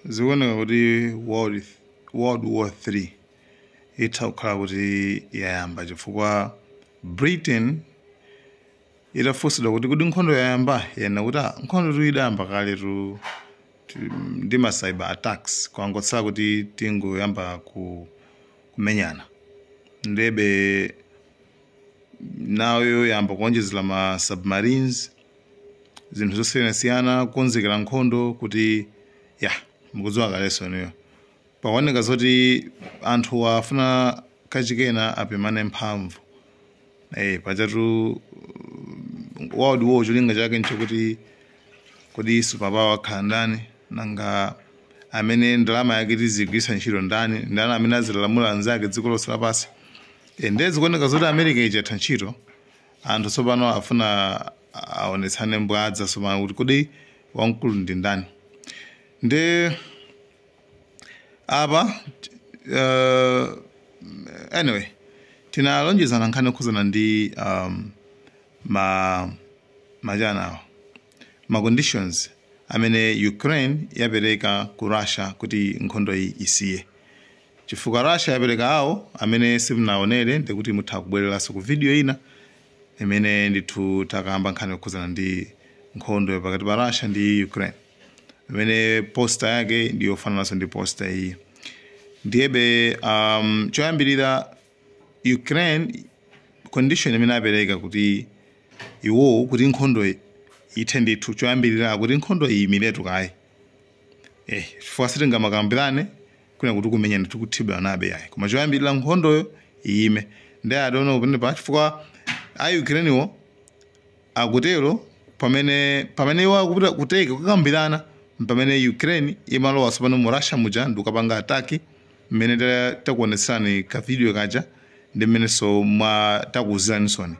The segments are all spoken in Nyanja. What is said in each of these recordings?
Zikuoneka kuti World War 3 itha kukhala kuti yayamba, chifukwa Britain itafunsidwa kuti kodi nkhondo yayamba, yanena kuti, "Ah, nkhondo tu idayamba kale tu ndi ma cyber attacks, kwangotsala kuti tingoyamba kumenyana." Ndebe nayo yamba kuonjezera ma submarines, zinthu zosiyanasiyana, kukonzekera nkhondo kuti ya mukudziwa kalenso niyo. Pakuoneka zoti anthu afuna kachikena apimane mphamvu. Pachatu World War cholinga chake nchokuti kodi superpower akhala ndani, nanga amene ndalama yake tizigwiritsa ntchito ndani, ndani amene azilamula anzake dziko lonse lapansi. Ndiye zikuoneka zoti America ichatha ntchito. Anthu tsopano afuna aonetsane mbwadza tsopano kuti kodi wamkulu ndi ndani. Ndi apa anyway, tinalonjezana nkhani yokhuzana ndi ma machana awa, ma conditions amene Ukraine yapereka ku Russia kuti nkhondo iyi isiye, chifukwa Russia yapereka awo. Amene simunaonere, ndikuti mutha kubwereranso ku video ina imene ndithu takamba nkhani yokhuzana ndi nkhondo pakati pa Russia ndi Ukraine, imene poster yake ndiyofanananso ndi poster iyi. Ndiyebe choyambirira, Ukraine condition imene apereka kuti iwowo kuti nkhondo ithe ndithu, choyambirira kuti nkhondo iyimiretu kaye, chifukwa sitingamakambirane kuna kuti kumenya ndithu kuthibwa nabe yayi, koma choyambirira nkhondoyo iyime. Ndi I don't know pamene pa, chifukwa a Ukrainewo akutero pamene iwo akupita kuteka kukambirana, pamene Ukraine imalowa tsopano mu Russia muja ndikukapanga attack, mmene takuonetsani ka video kaja ndi mmenenso mwa takuwuziranisoni.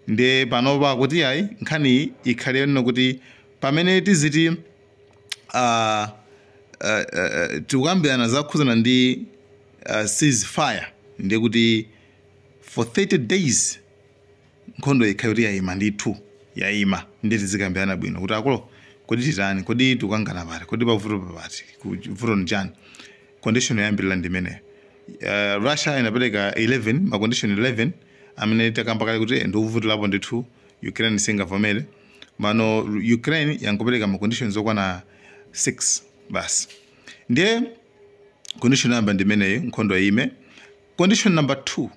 Ndi panopa akuti ayi, nkhaniyi ikhale yonena kuti pamene tiziti tikukambirana zakhuzana ndi ceasefire, ndiye kuti for 30 days nkhondo ikhale kuti yayima ndithu, yayima, ndiye tizikambirana bwino kuti akulu, kodi titani? Kodi tikukangana pati? Kodi pavuto papati? Vuto ni chani? Condition yoyambirira ndi imeneyo. Russia inapereka 11, ma condition 11 amene takamba kale kuti ndikuvutirapo ndithu, Ukraine singavomere. Mano Ukraine yangopereka ma conditions okwana 6 basi. Ndiye condition yoyamba ndi imeneyo, nkhondo iyime. Condition number 2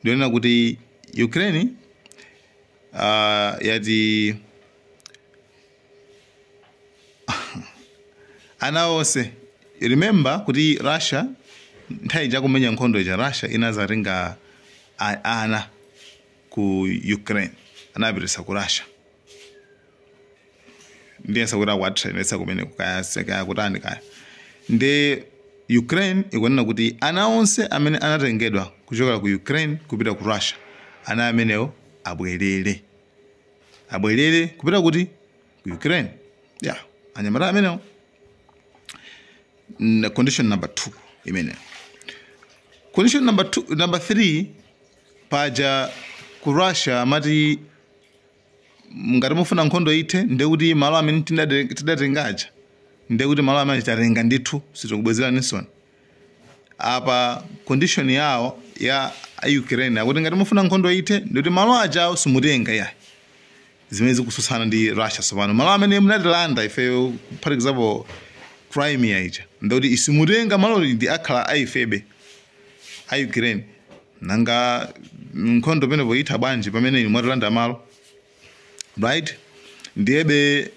ndionena kuti Ukraine yati ana onse, remember kuti Russia nthawi ija kumenya nkhondo ija, Russia inazatenga ana ku Ukraine, anapitisa ku Russia, ndiyesa kuti akuwatrainetsa kumeneko, kaya kaya kutani kaya. Ndi Ukraine ikunena kuti ana onse amene anatengedwa kuchokera ku Ukraine kupita ku Russia, ana amenewo abwerere, abwerere kupita kuti? Ku Ukraine. Yeah, anyamata amenewo. Condition number 2 imeneyo. Condition number 2, number 3, paja ku Russia amati ngati mufuna nkhondo ithe, ndekuti malo amene tidatengaja, ndekuti malo amene tatenga ndithu sitikubwezeranisoni. Apa condition yawo ya Ukraine akuti ngati mufuna nkhondo ithe, ndikuti malo ajawo simutenga yayi, zimene zikusutsana ndi Russia. Tsopano malo amene munatilanda ifeyo, for example Crimea ija, ndikuti isimutenga malo, ndi akhala aifebe a Ukraine. Nanga nkhondo penepo itha bwanji pamene inu mwatilanda malo, right? Ndiyebe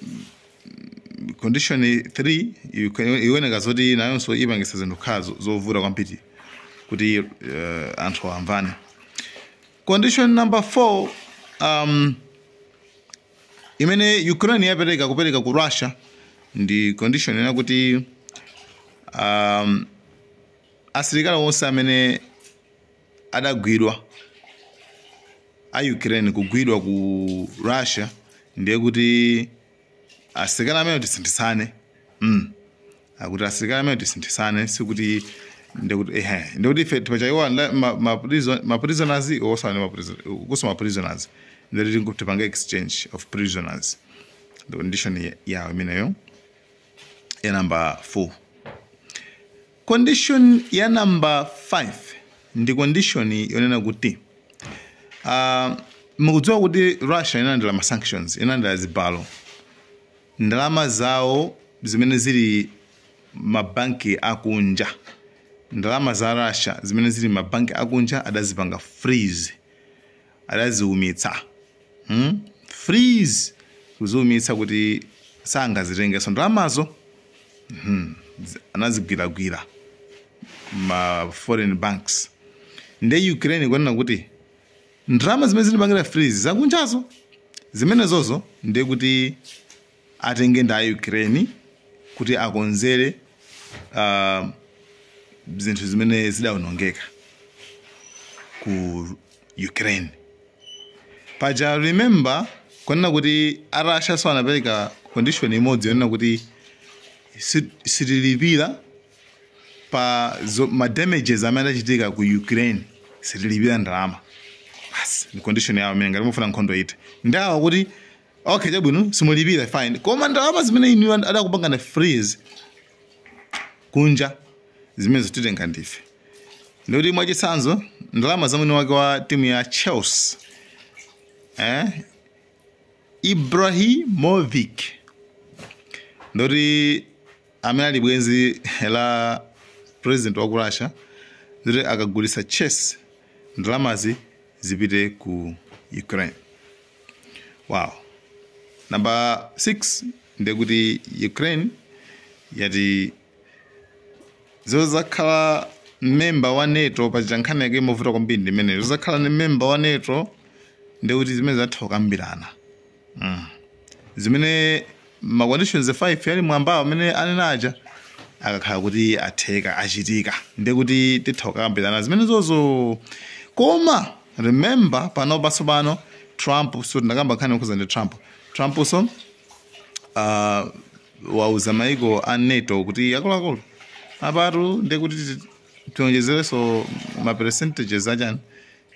condition 3 ikuoneka zoti nayonso ipangisa zinthu kukhala zovuta kwambiri kuti anthu amvane. Condition number 4 imene Ukraine yapereka kupereka ku Russia ndi condition ina kuti asilikali onse amene adagwidwa a Ukraine kugwidwa ku Russia, ndiye kuti asilikali amene tisinthisane. Akuti asilikali amene tisinthisane, sikuti ndikuti ehe, ndikuti ife tipachaiwa ma prisoners osane kuso ma prisoners, ndikuti tipange exchange of prisoners. The condition yawo imeneyo ya number 4. Condition ya number 5 ndi condition yonena kuti mukudziwa kuti Russia inalandira ma sanctions, inalandira zibalo, ndalama zawo zimene zili mabanki akunja, ndalama za Russia zimene zili mabanki akunja adazipanga freeze, adaziumitsa, Freeze, kuziumitsa kuti sangazitengenso ndalamazo. Anazigwiragwira ma foreign banks. Nde Ukraine ikunena kuti ndalama zimene zilipangira freeze zakunjazo zimenezozo, ndiye kuti atenge ndi a Ukraine kuti akonzere zinthu zimene zidawonongeka ku Ukraine. Paja remember kunena kuti a Russia so anapereka condition imodzi yonena kuti sitilipira pa ma damages amene adachitika ku Ukraine, sitilipira ndalama basi. Ni condition yawo imene ngati mufuna nkhondo ite. Ndawa kuti okay, chabwino, simulipira, fine, koma ndalama zimene inu adakupangana freeze kunja zimene zititenga ndife. Ndikuti mwachitsanzo ndalama za mwini wake wa timu ya Chelsea, Ibrahimovic, ndoti amene ali bwenzi la president wa ku Russia, ndoti akagulitsa Chelsea ndalamazi zipite ku Ukraine. Wow. Number 6 ndekuti Ukraine yati zozakhala member wa NATO. Paja nkhani yake imavuta kwambiri ndimene zozakhala ni member wa NATO, ndekuti zimene zatha kukambirana zimene ma conditions 5 yali mwambawo amene anena aja akakhala kuti atheka, achitika, ndekuti titha kukambirana zimene zozo. Koma remember, pano patsopano Trump, so ndakamba nkhani yokhuza ndi Trump. Trump so wauza maiko a NATO kuti akuluakulu, apatu ndekuti tionjezereso ma percentages achani,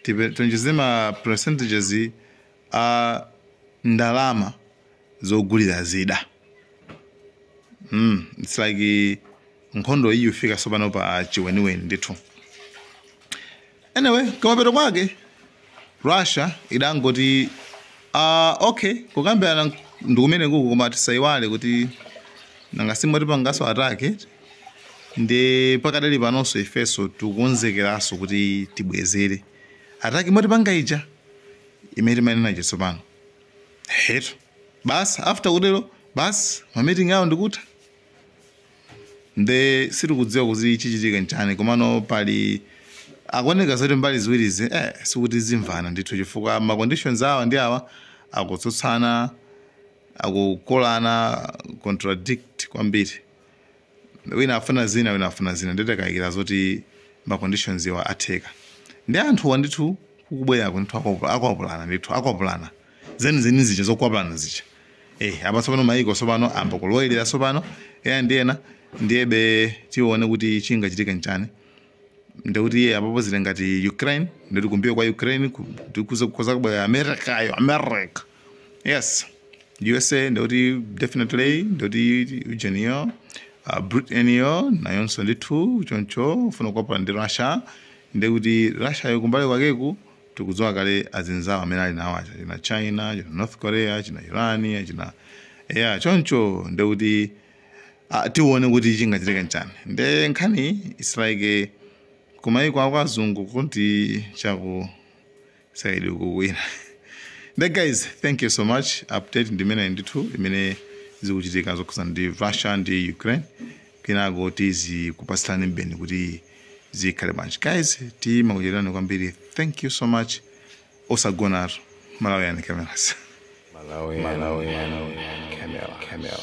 tionjezere ma percentages a ndalama zogulira zida. It's like nkhondo iyi ifika sopano pa chiweniweni ndithu. Anyway, kumapeto kwake Russia idangoti okay, kukambirana ndikumene kuku, koma tisayiwale kuti nanga simatipangaso attack, ndi pakadali panonso ifenso tikukonzekeranso kuti tibwezere attack mwatipanga ija imene timanena chitsopano heto. Basi, after kutero basi ma meeting awo ndikutha. Nde sitikudziwa kuti chichitika nchani, komano pali akuoneka zoti mbali ziwirizi sikuti zimvana ndithu, chifukwa ma conditions awa ndi awa akutsutsana, akukolana, contradict kwambiri. Wina afuna zina, wina afuna zina. Nditakayikira zoti ma conditions iwa atheka. Ndi anthuwa ndithu kukubwerako ndithu akwapulana ndithu, akwapulana zenizeni zija, zokwapulana zija. Apa tsopano maiko tsopano amba kulowelera tsopano ena ndi ena. Ndiyebe tione kuti chingachitika nchani. Ndikuti iye apapo zili ngati Ukraine, ndikuti kumbuyo kwa Ukraine kuza kubwera America yo, America, yes, USA. Ndikuti definitely ndikuti ujeniyo Britain yo nayonso ndithu choncho funa kukwapula ndi Russia. Ndikuti Russia yo kumbali kwakeku tikudziwa kale azinzawo amene ali nawo aja, china China, china North Korea, china Iran, china, yeah, choncho. Ndikuti tione kuti chingachitika nchani. Nde nkhani it's like kumayiko ako azungu kuti chaku side kukwina. Nde guys, thank you so much. Update ndimene ndithu imene zikuchitika zokhuza ndi Russia ndi Ukraine. Kenako tizikupatsilani mbeni kuti zikhale bwanji. Guys, timakucherani kwambiri. Thank you so much. Osagonatu. Malawian Cameras. Malawi, Malawi, Camera, Camera.